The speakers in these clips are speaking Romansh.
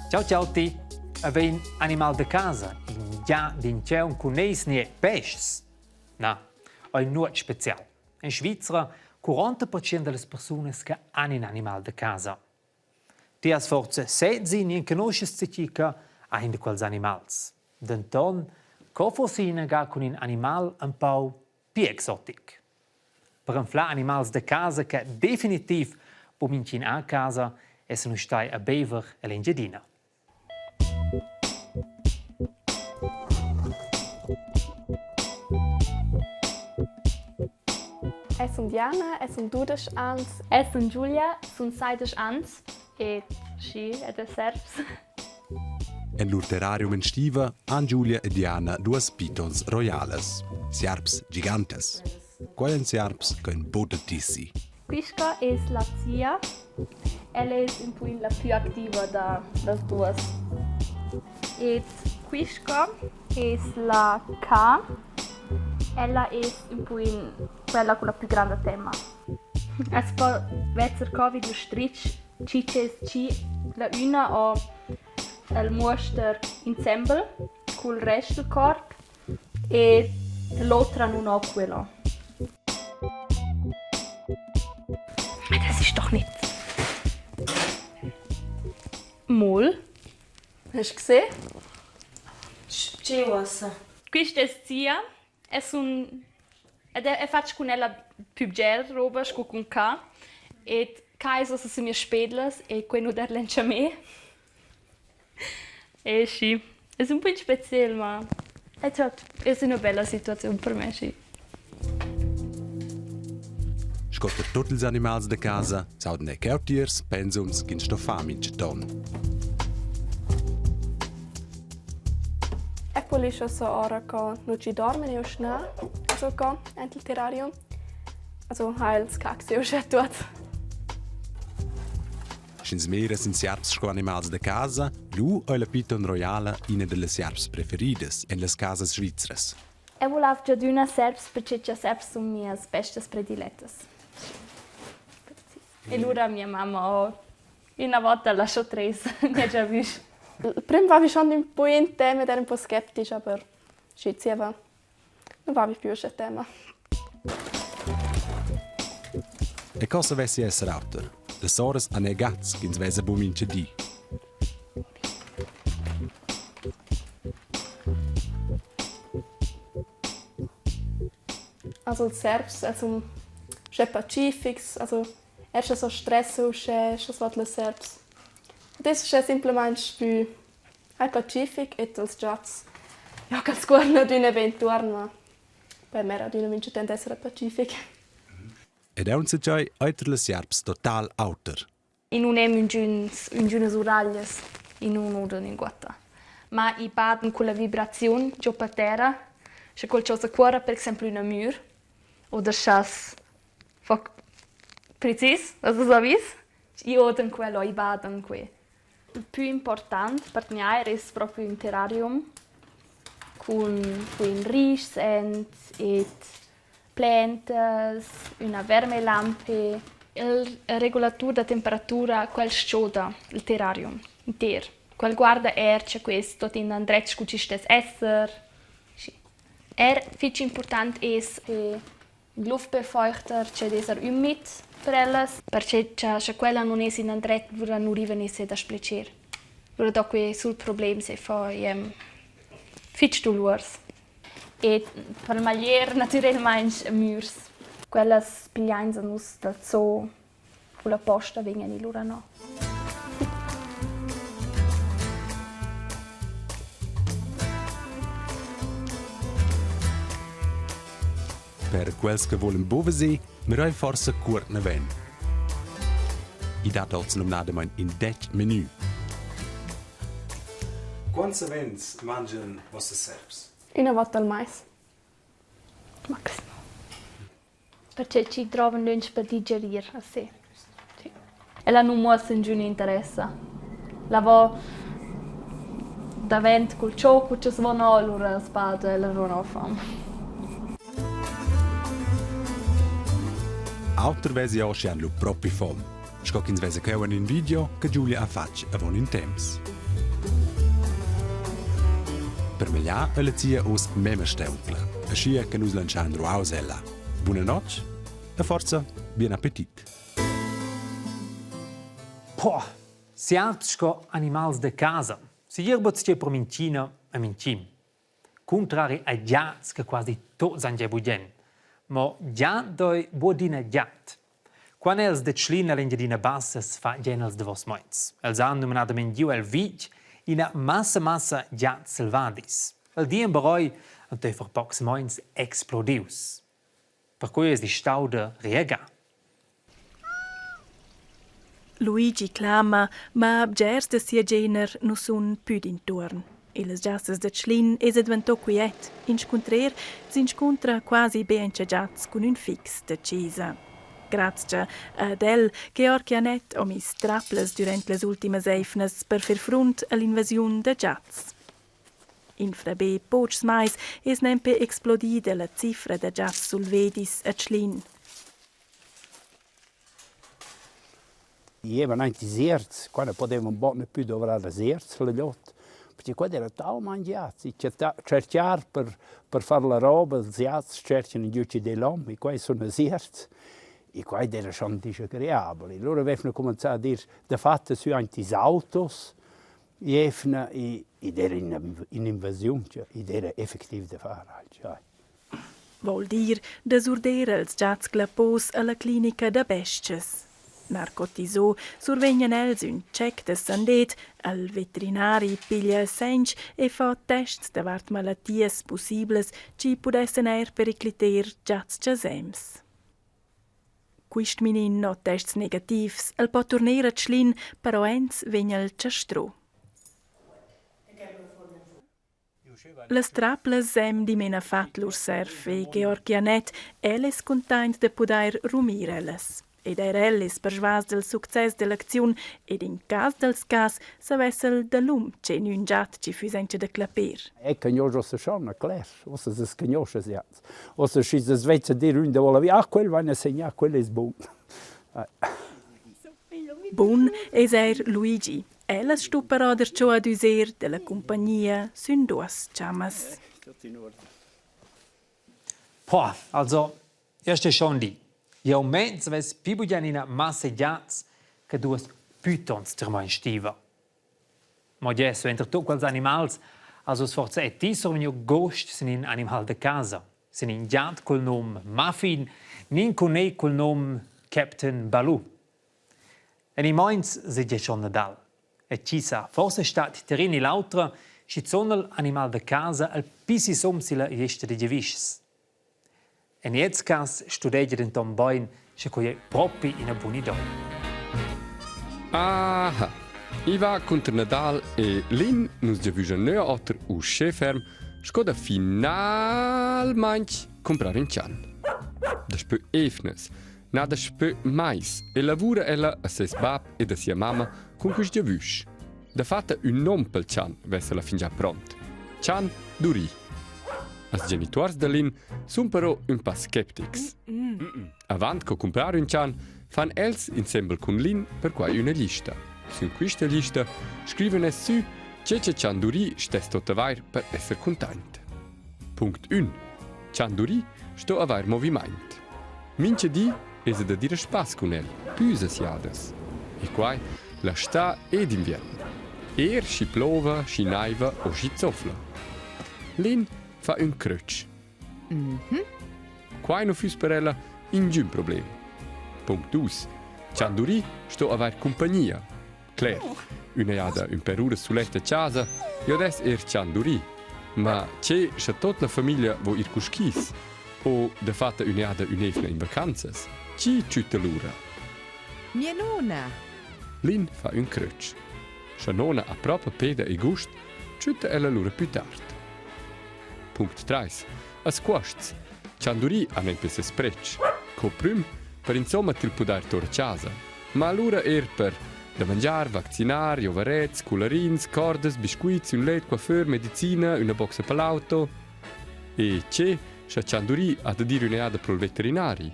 Ciao ciao ti. Avein animal de casa, in gia d'in tgeun cun neis ni peschs? Na, ei nuot special. En Svizra 40% dallas persunas che han in animal de casa. Ti has forsa sez in enconuschas tgi che ha in da quels animals. Denton, co fossi inaga cun in animal empau pli exotic? Per anflar animals da casa che definitiv po mintgin a casa essan nus stai a Bever ell'Engiadina. Es sun Diana, es sun 12 ans. Es sun Giulia, sun 16 ans e schi, ed es serps. En lur terrarium en stiva han Giulia e Diana duas pitons roialas, siarps gigantas. Quai èn siarps ch'èn bod tissi. Quista es la zia. Ella es ün poin la plü activa da las duos. Ed quista es la K. Ella es ün poin quella cun la plü granda temma. As po vezzer co vi dal stritg chi ch'es chi la üna o el muoster insembel cul rest dal corp e l'otra nun ho quella. Das ist doch nicht. Mol. Hast du gesehen? Tge uossa? Quista es tia. Es un ed e fatsch cun ella pü bger roba scu cun ca. Ed ca es uossa sün mias spedlas e que nu der lentscha me. E schi, es ün poin speciel, ma es üna bella situaziun per me, schi. Sco per tut ils animals da casa s'audan er cheu tiers pensums ch'ins sto far mintgaton. E pulisce so ora co nu ci dormen eu schna, also co ent il terrarium. Also ha els cacs eu sche tuot. Sch'ins mira sin siarps sco animals da casa, lu ei la piton roiala ina dallas siarps preferidas en las casas svizras. Eu vulav già adüna serps perche cha serps sun mias bestas predilettas. E lura mia mamma ho üna vota lascho tres, mi ha già vis. Il prim vavi schon ün po in tema ed era ün po skeptisch, aber schi zieva non vavi più usche tema. E co savessi esser auter? Las soras han er gats ch'ins vesa bu mintga di. Also ils Serbs, els sun uschè pacifics, also er sche so stress uschè, sche svart las serps. Ed es uschè simplamaing pü eir pacific ed els giats, jo ch'els guardan adüna be intuorn, ma per me era adüna minchatant esser pacific. Ed aunz tgei ei ter las siarps total auter. I nun hem üngüns üngünas uraglias, i nun odan ünguotta. Ma i baden culla vibraziun giò per terra, scha qualchosa cuorra per exaimpel üna mür oder scha's fa precis, also so vis, i odan quello, i badan que. Il pü important per tgnair es propi ün terrarium cun cun rischs ent ed Plantas, üna vermelampe. Il regulatur da temperatura quel s-choda il terrarium inter. Quel guarda eir cha quist tuot in andret scu chi stess esser. Schi. Eir fich important es il Luftbefeuchter chi'd es eir ümid per ellas, perche cha scha quella nun es in andret lura nu rivan esse da spletscher. Lura do que sul problems e fo fich duluors. E per maglier natürelmaing mürs. Quellas pigliainsa nus dal zoo culla posta vegnan i lura no. Per quels che volen buca mirei forsa cuort naven. I dat oz numnadamain in detg menu. Quants savens mangian vossas serps? Üna vota al mais. Maximo. Perche chi drovan lönch per digerir a se. Sì. Ella nu muossa ingün interesse. La vo davent cul cho, cu cha's vo no, alura as bada ella vo no fam. Auter vesi jau schi han lu propi fom. Sco ch'ins vesa cheu en in video che Giulia ha fatg avon in temps. Per megliar è la zia oz mema steuncla, aschia che nus lantschain ruaus ella. Buna notg e forza bien appetit. Poh, siarps sco animals da casa. Segir buc tgei per mintgina e mintgin. Cuntrari a giats che quasi tuts han gia bugen. Mo giat doi buc adina giat. Quan els da Tschlin all'Engiadina Bassa sfagein els davos meins. Els han numnadamein giu el vitg ina massa massa giats selvadis. El diember ei enteifer paucs meins explodius. Perquei eis ei stau da reagar. Luigi clama, ma bgers da sia gener nu sun pü d'intuorn. Illas giassas da Tschlin esa dvantò quiet. Inscuntrer s'inscuntra quasi be inchagiats cun ün fix da chesa. Grazcha ad el, Georg Janett ho miss traplas dürant las ultimas eivnas per fer frunt a l'invasiun da giats. Infra be pochs mais es nempe explodida la cifra da giats sulvedis a Tschlin. I evan aint ils ierts, qua na podevan bod ne pü dovrar las ierts, la glieud, perche quai d'eira talmaing giats. I tscherchar per far la roba, ils giats tscherchan ingio chi dà l'hom e quai sun ils ierts. E quai d'eira schon disagreabel. E lura vevna cumanzà ad ir dafatta sü aint ils autos, i evna e id era ün'invasiun, cioè id era effectiv da far alch, ja. Voul dir da surder els giats clappos alla clinica da bes-chas. Narcotisò survegnan els ün check da sandet, al veterinari piglia sench e fa tests davart malatias pussiblas chi pudessan eir pericliter giats chasems. Quist minin ho tests negativs, el po turner a Tschlin, però ens vegn el chastro. Las traplas hem dimena fat lur serv e Georg Janett, el es cuntaint da pudair rumir ellas. Ed eir el es persvas del success dell'acziun ed in cas dels cas savess el dalum che ün giat chi füss auncha da clapper. E cagnosch ussa schon, cler, ussa s'es cagnoschas jats. Ussa schi s'es vezza dir ün davo la via, ah, quel vain a segnar, quel es bun. Bun es eir Luigi. El as sto però darcho adüser della cumpagnia sün duos chammas. Poh, also, io sto schon dir, eu mez vess pü bugen ina massa giats che duas pythons ter mai in stiva. Mo gie, suenter tut quels animals has uss forsa era ti survegniu gust sin in animal da casa, sin in giat cul num Muffin ni in cunegl cul num Captain Baloo. En in meins seigi schon Nadal. E tgi sa, forsa stat tier in ni l'autra schizun igl animal da casa el pli sisum silla gliesta da giavischs. En gliez cass studegia denton bein sche quei ei propi ina buna idea. Aha. I va cunter Nadal e Lin nus giavüscha nö oter uschè ferm sco da finalmaing cumprar ün chan. Daspö eivnas, na daspö mais e lavura ella a seis bap ed a sia mamma cun quist giavüsch. Dafatta ün nom pel chan vess ella fingià pront. Chan Duri. Als genituors da Lin sun però ün pa skeptics. Avant co cumprar ün chan fan els insembel cun Lin perquai üna lista. Sün quista lista scrivan els sü che che Chan Duri stess tot avair per esser cuntaint. Punct 1. Chan Duri sto avair movimaint. Mincha di esa da dir a spass cun el, püsas jadas. E quai la stà ed inviern. Eir schi plova, schi naiva o schi zoffla. Lin fa ün crötsch. Quai nu füss per ella ingün problem. Punct dus. Chanduri sto avair cumpagnia. Cler, üna jada ün per uras sulet a chasa, jo dess eir Chanduri. Ma che scha tot la famiglia vo ir cu skis? O dafatta üna jada ün'eivna in vacanzas? Chi tschütta lura? Mia nona! Lin fa ün crötsch. Scha nona ha propa peda e gust, tschütta ella lura pü tard. Punct 3. As cuosts. Chanduri ha nempe ses pretsch. Co prüm per insomma til pudair tour a chasa. Ma alura eir per da mangiar, vaccinar, giovarets, cularins, cordas, biscuits, ün let, coiffeur, medicina, üna boxa per l'auto. E che, scha Chanduri ha da dir üna jada pro'l veterinari?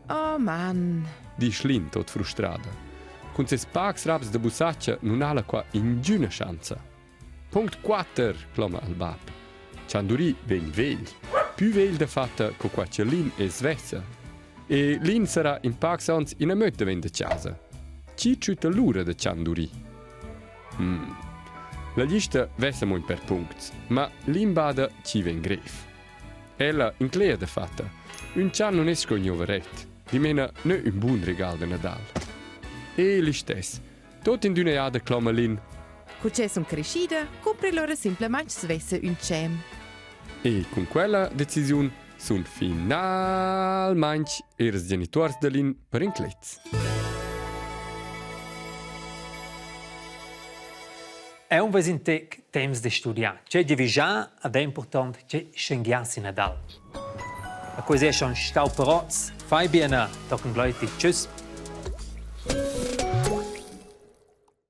Oh man! Disch Lin tot frustrada. Cun ses pacs raps da busacha nun ha'la qua ingüna schanza. Punct quatter, cloma al bap. Chanduri vegn vegl. Pü vegl dafatta co qua cha Lin es svessa. E Lin sarà in pacs ons ina mötta vegn da chasa. Chi tschütta lura da Chanduri? Hmm. La lista vessa mo ün per puncts, ma Lin bada chi vegn grev. Ella incleja dafatta. Ün chan nun es sco ün giovaret. Dimena nö ün bun regal da Nadal. E listess. Tot in d'üna jada cloma Lin. Cu che sun creschida, cumpri lura simplamaing svessa ün tschem. E cun quella decisiun sun finalmaing eir ils genituors da Lin perinclets. È un ves in tec temps de studiar. Che giavischà ad è important che schengiassi Nadal. A quei è schon stau per oz. Fai bien, tochen gleiti. Tschüss.